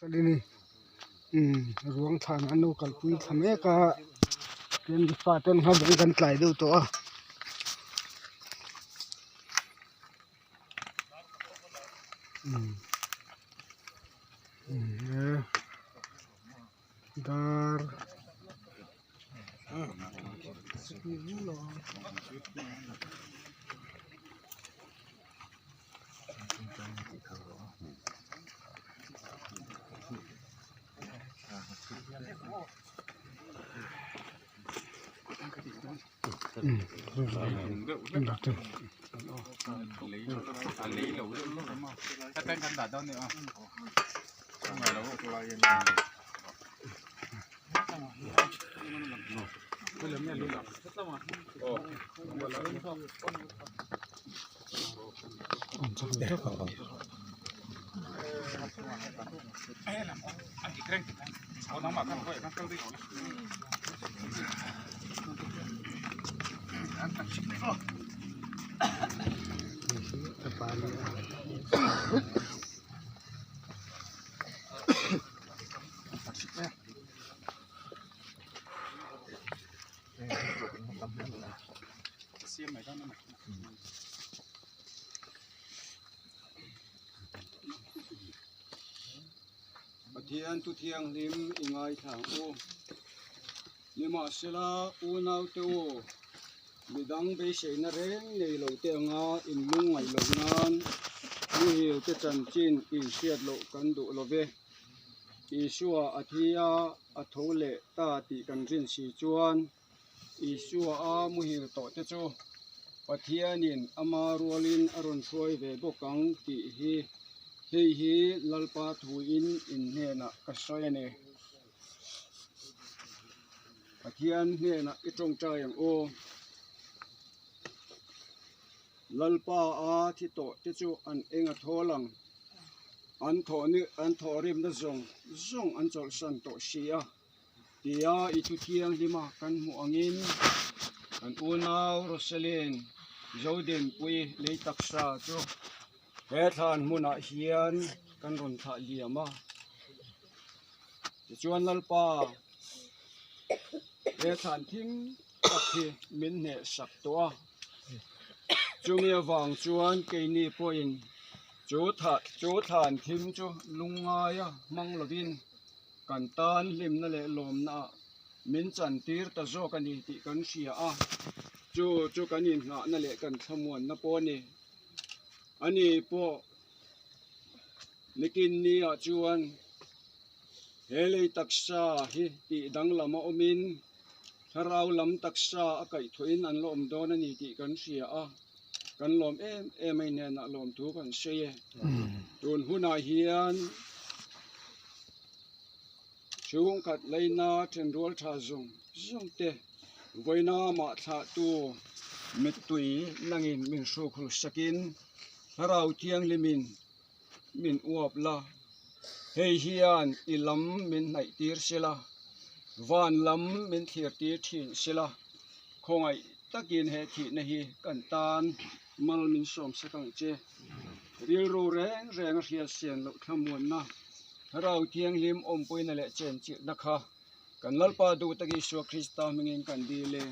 Kalini umm ruang thlan an lo kalpui thla mek a tin fate an nghal bawk kan tlai deuh tawh a. Umm umm dar. Pathian thu thianghlim i ngaithla ang u. Nimahsela, unaute u, midang beiseina reng nei lo te anga inlung ngaih loh nan muhil te chanchin inhriat loh kan duh lo ve. Isua a thi a, a tho leh ta tih kan rin si chuan Isua a muhil tawh te chu Pathianin ama rualin a rawn hruai ve bawk ang tih hi hei hi Lalpa thuin in hnenah ka sawi a ni. Pathian hnenah i tawngtai ang u. Lalpa a thi tawh te chu an eng a thawl ang. An thawh ni an thawhrimna zawng zawng an chawlhsan tawh si a. Tia i thu thianghlima kan hmuh angin kan unau Roselyn Zodinpui lei taksa chu he thlan hmunah hian kan rawn thlah liam a. Tichuan Lalpa he thlan thim tak hi min hneh sak tawh a. Chumi avang chuan keini pawhin chu chu thlan thim chu lungngaia hmang lovin Kan tan hlimna leh lawmna ah min chantir ta zawk a ni tih kan hria a, chu chu kan inhnahna leh kan thlamuanna pawh a ni. Ani pawh nikin ni ah chuan he lei taksa hi tih danglam a awmin thlarau lam taksa a kaihthawhin an la awm dawn a ni tih kan hria a, kan lawm em em a inenah lawmthu kan sawi e. Tun hunah hian chhungkhat leina thenrual tha zawng zawng te vawiina mah thlahtu mittui langin min hrukhul sakin thlarau thianghlimin min uap la, hei hian i lam min hnaih tir sela, van lam min thlir tir thin sela, khawngaih takin he thihna hi kan tan mal min sawm sak ang che. Rilru reng reng a hriat sian loh thlamuanna, Thlarau Thianghlim awmpuina leh chenchilhna kha kan Lalpa duh tak Isua Krista hmingin kan dil e.